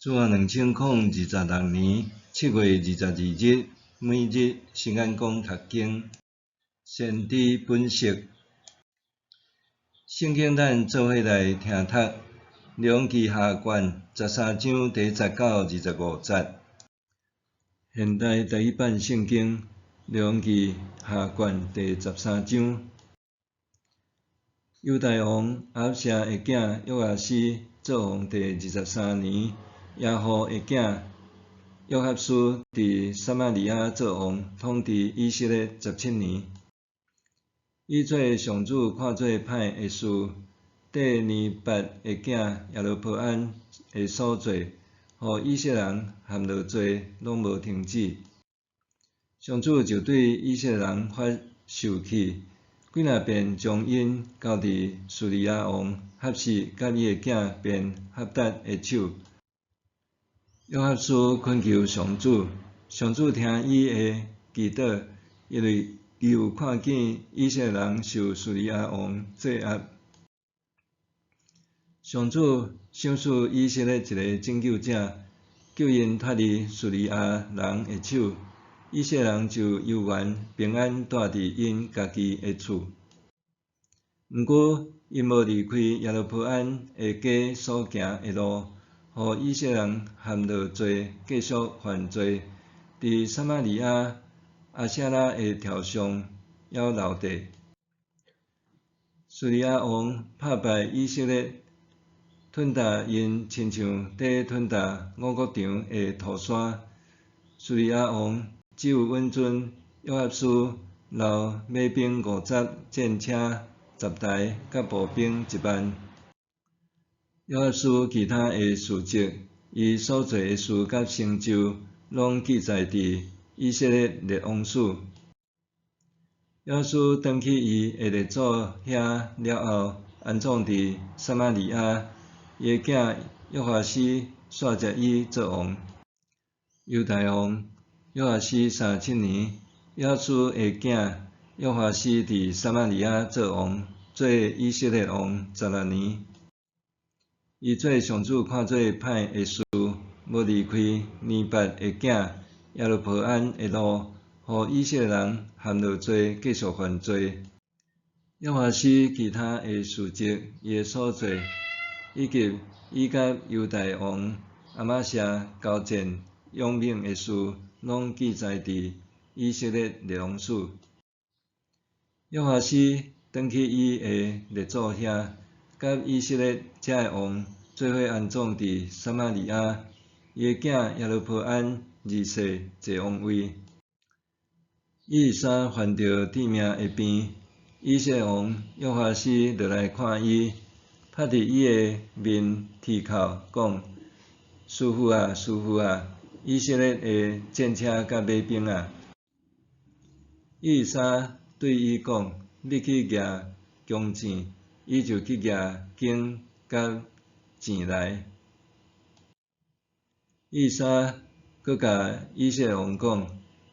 主后2026年7月22日，每日新眼光读经，先知本色。圣经咱做伙来听读，列王记下卷13章第1节到25节。现代台语版圣经，列王记下卷第十三章。犹大王亚哈谢的囝约阿斯做王第23年，耶户的囝约哈斯伫撒玛利亚做王，统治以色列17年。伊做上主看做歹的事，缀尼八的囝耶罗波安的所做，予以色列人陷落罪，攏無停止。上主就對以色列人發受氣，幾若遍將𪜶交佇敘利亞王哈薛佮伊的囝便哈達的手。約哈斯懇求上主，上主聽伊的祈禱，因為伊有看見以色列人受敘利亞王制壓。上主賞賜以色列一个拯救者，救𪜶脫離敘利亞人的手，以色列人就悠閒平安蹛佇𪜶家己的厝。毋過，𪜶無離開耶羅波安的家所行的路，予以色列人陷落罪，繼續犯罪。佇撒瑪利亞亞舍拉的柱像猶留著。敘利亞王拍敗以色列，吞呾𪜶親像佇吞呾五穀場的塗沙。敘利亞王只有允准約哈斯留馬兵50、戰車10台，佮步兵1萬。約哈斯其他的事蹟，伊所做的事佮成就，攏記載佇以色列列王史。約哈斯轉去伊的列祖遐了後，安葬佇撒瑪利亞。伊的囝約哈斯紲接伊做王。猶大王約阿斯37年，約哈斯的囝約哈斯佇撒瑪利亞做王，做以色列王16年。伊做上主看做歹的事，無離開尼八的囝耶羅波安的路，予以色列人陷落罪，繼續犯罪。約哈斯其他的事蹟，伊的所做，以及伊佮猶大王亞瑪謝交戰勇猛的事，攏記載佇以色列列王史。約哈斯轉去伊的列祖遐，佮以色列遮的王做伙安葬佇撒瑪利亞。伊的囝耶羅波安二世坐王位。以利沙患著致命的病，以色列王約哈斯落來看伊，拍佇伊的面啼哭，講：師傅啊，師傅啊！以色列的戰車佮馬兵啊！以利沙對伊講：你去舉弓箭。伊就去舉弓佮箭來。以利沙閣共以色列王講：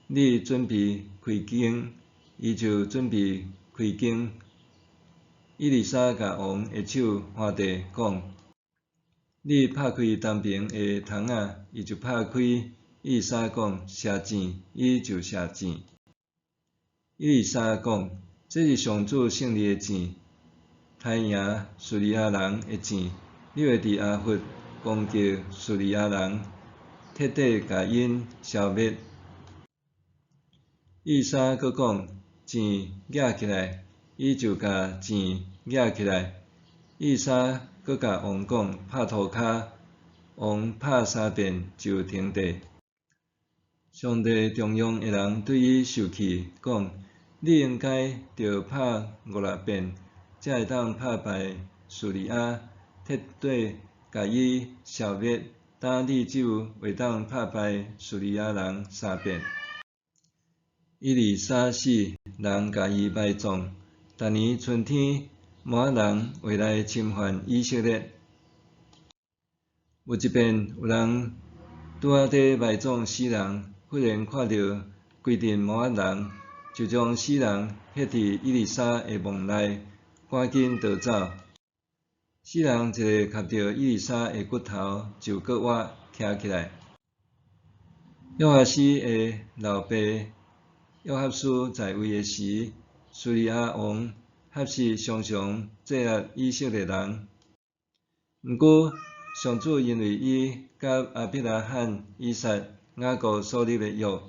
你準備開弓，伊就準備開弓。以利沙共王的手環著講：你拍開東爿的窗仔，伊就拍開。以利沙講：射箭，伊就射箭。以利沙講：這是上主勝利的箭，刣贏敘利亞人的箭。你會佇亞弗攻擊敘利亞人，徹底共𪜶消滅。以利沙閣講：箭舉起來，伊就共箭舉起來。以利沙閣共王講：拍塗跤，王拍三遍就停低。上帝重用的人對伊受氣，講：你應該著拍五六遍，才會當拍敗敘利亞，徹底共伊消滅。今你只有會當拍敗敘利亞人三遍。以利沙死，人共伊埋葬。逐年春天，摩押人會來侵犯以色列。有一遍，有人拄仔佇埋葬死人，忽然看著規陣摩押人，就將死人歇佇以利沙的墓內，趕緊逃走。死人一个磕著以利沙的骨頭，就閣活徛起來。約阿斯的老爸約哈斯在位的時，敘利亞王狏實常常借納以色列人。毋過，上主因為伊佮亞伯拉罕、以撒、雅各所立的約，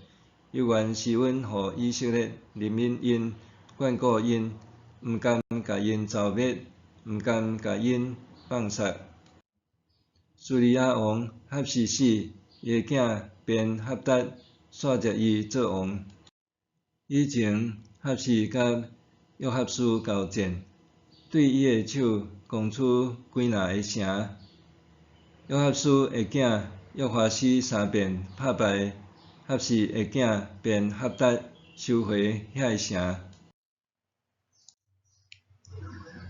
猶原施恩予以色列，憐憫𪜶，眷顧𪜶，毋甘共𪜶蹂滅，毋甘共𪜶放殺。敘利亞王狏實死，伊的囝便哈達徙接伊做王。以前狏實佮約哈斯交戰，對伊的手攻取幾若个城。約哈斯的囝約華斯三遍拍敗狏實的囝便哈達，收回遐个城。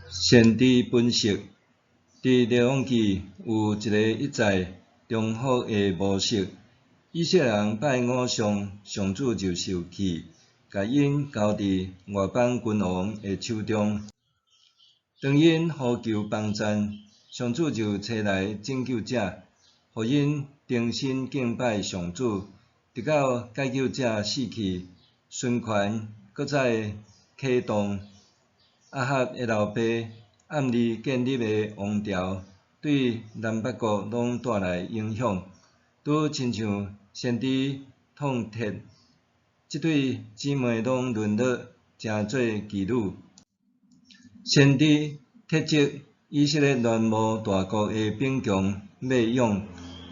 先知分析，佇列王紀有一個一再重複的模式：以色列人拜偶像，上主就受氣，共𪜶交佇外邦君王的手中。當𪜶呼求幫贊，上主就差來拯救者，予𪜶重新敬拜上主，直到解救者死去，孫權閣再啟動。亞哈的老爸暗利建立的王朝，對南北國攏帶來影響，拄親像先知創鐵，這對姊妹攏淪落成做妓女。先知斥責以色列戀慕大國的兵強馬勇，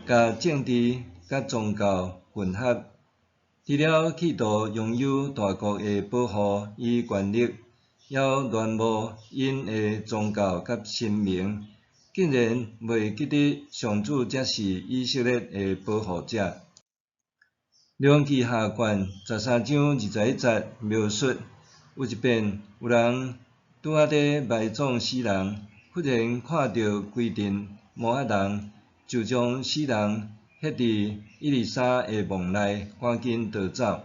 共政治佮宗教混合，除了企圖擁有大國的保護與權力，猶戀慕𪜶的宗教佮神明，竟然袂記得上主才是以色列的保護者。列王紀下卷13章21節描述，有一遍有人拄仔佇埋葬死人，忽然看著規陣摩押人，就將死人歇佇以利沙的墓內，趕緊逃走。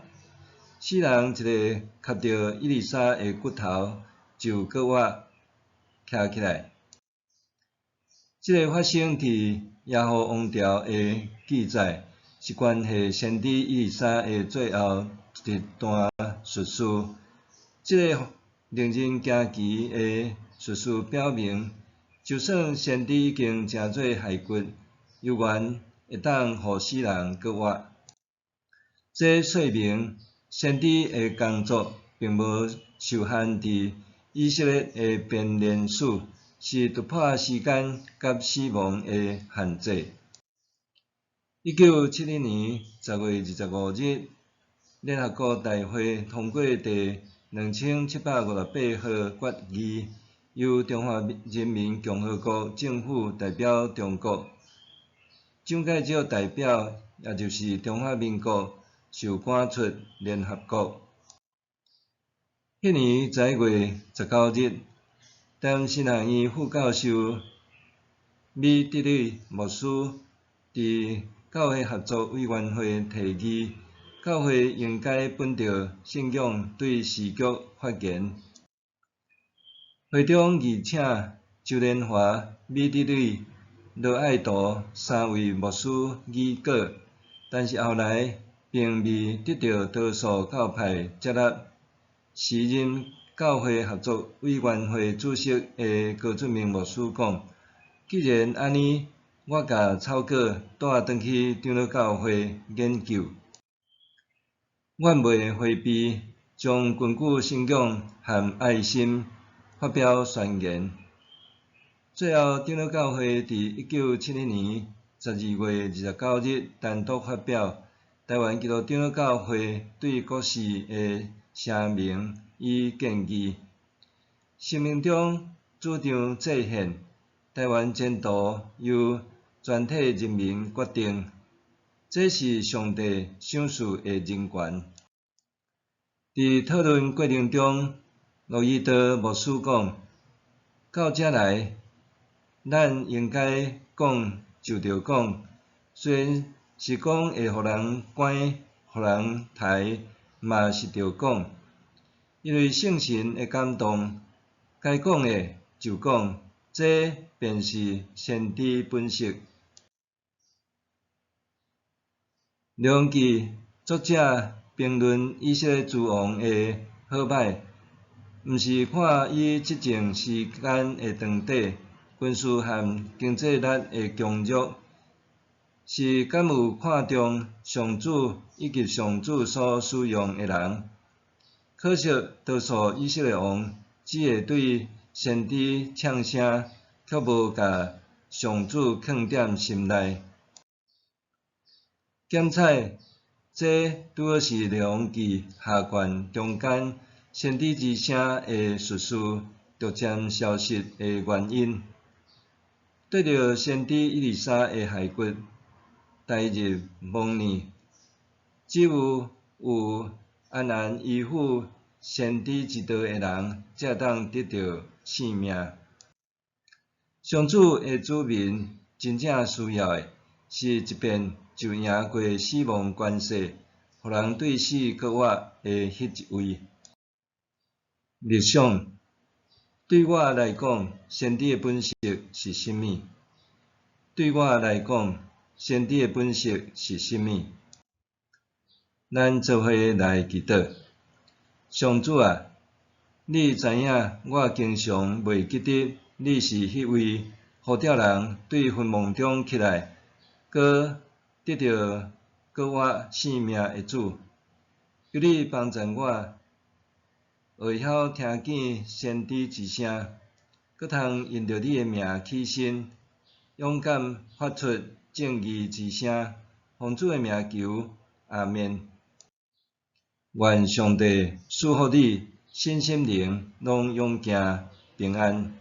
死人一个磕著以利沙的骨頭，就閣活徛起來。這個發生佇耶戶王朝的記載，是關係先知以利沙的最後一段敘事。這個令人驚奇的敘事表明，就算先知已經成做骸骨，猶原會當予死人閣活。這說明先知的工作並無受限佇以色列的編年史，是突破時間佮死亡的限制。1971年10月25日，聯合國大會通過第2758號決議，由中華人民共和國政府代表中國，蔣介石代表，也就是中華民國，受趕出聯合國。彼年11月19日，台灣神學院副教授米德里牧師佇教會合作委員會提議，教會應該本著信仰對時局發言。會中議請周連華、米德里、羅愛圖三位牧師擬稿，但是後來並未得到多數教派接納。時任教會合作委員會主席的高俊明牧師講：既然按呢，我共草稿帶轉去長老教會研究。阮袂迴避，將根據信仰和愛心發表宣言。最後，長老教會佇1971年12月29日單獨發表台灣基督長老教會對國事的聲明與建議。聲明中主張制憲，台灣前途由全體人民決定，這是上帝賞賜的人權。佇討論過程中，羅伊德牧師講：到這來，咱應該講就著講，雖然是講會予人趕、予人刣，嘛是著講，因為聖神的感動，該講的就講，這便是先知本色。列王記作者評論以色列諸王的好䆀，毋是看伊執政時間的長短、軍事和經濟力的強弱，是敢有看重上主以及上主所使用的人。可惜多數以色列王只會對先知嗆聲，卻無共上主囥佇心內。檢採，這拄好是列王記下卷中間先知之聲的敘事逐漸消失的原因。得著先知以利沙的骸骨，帶入墓內，只有有安安依附先知之道的人，才會當得著性命。上主的子民真正需要的，是一遍就贏過死亡權勢，予人對死閣活的彼一位。默想，對我來講，先知的本色是啥物？對我來講，先知的本色是啥物？咱做伙來祈禱。上主啊，你知影我經常袂記得你是彼位呼召人對墳墓中起來，閣得著閣活性命的主。求你幫助我，會曉聽見先知之聲，閣通因著你的名起身，勇敢發出正義之聲。奉主的名求，阿們。願上帝賜福你，身心靈攏勇健平安。